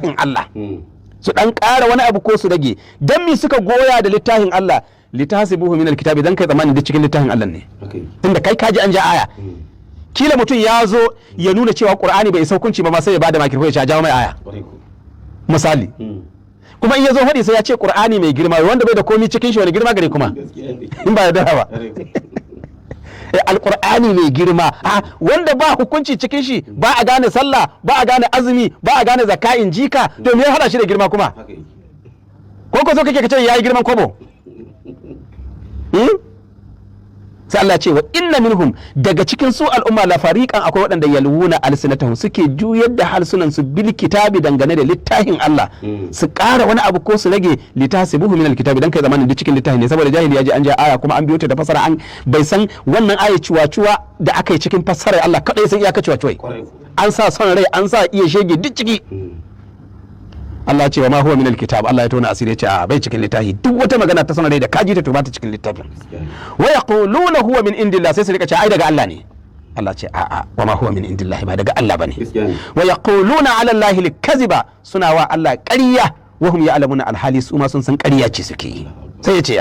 Littafin Allah, su dan ƙara wani abu ko su rage. Dan mi suka goya da littafin Allah? Litahsibuhu min alkitabi, dan kai tsammanin duk cikin littafin Allah ne. Tunda kai kaji an ja aya, kila mutum ya zo ya nuna cewa Qur'ani bai isa hukunci ba ma, sai ya bada makirfo ya ce a jawo mai aya, misali. Kuma in ya zo faɗi, sai ya ce Qur'ani mai girma, wanda bai da komi cikin shi, wani girma gare kuma in ba ya dara ba? Alqur'ani mai girma, a wanda ba hukunci cikin shi, ba a gane sallah, ba a gane azumi, ba a gane zakka in jika, to me ya hada shi da girma kuma? Ko so kake kace yayi girman kobo? Sai Allah ce: wa inna minhum, daga cikin su al'umma, la fariqan, akwai waɗanda, yalwuna alsinatahum, suke juyar da harsunan su, bil kitabi, dangane da littafin Allah, su ƙara wani abu ko su rage, litahsibuhu min alkitabi, dan kai zamanin duk cikin littafin ne. Saboda jahili ya ji an ja aya kuma an biyo ta da fasara, an bai san wannan aya ciwa-ciwa da aka yi cikin fassarar, Allah kadai san iyaka ciwa-ciwai, an sa son rai, an sa iya shege duk ciki. Allah ce: wa ma huwa min alkitab. Allah ya tona asiri, ya ce a bai cikin littafi. Duk wata magana ta son rai da kaji ta, to ba ta cikin littafin. Wa yaquluna huwa min indillah, sai su rika ce ai daga Allah ne. Allah ce: a a, wa ma huwa min indillah, ba daga Allah bane. Wa yaquluna ala Allahi alkaziba, suna wa Allah ƙarya, wa hum ya'lamuna, alhali su ma sun san ƙarya ce suke yi. Sai ya ce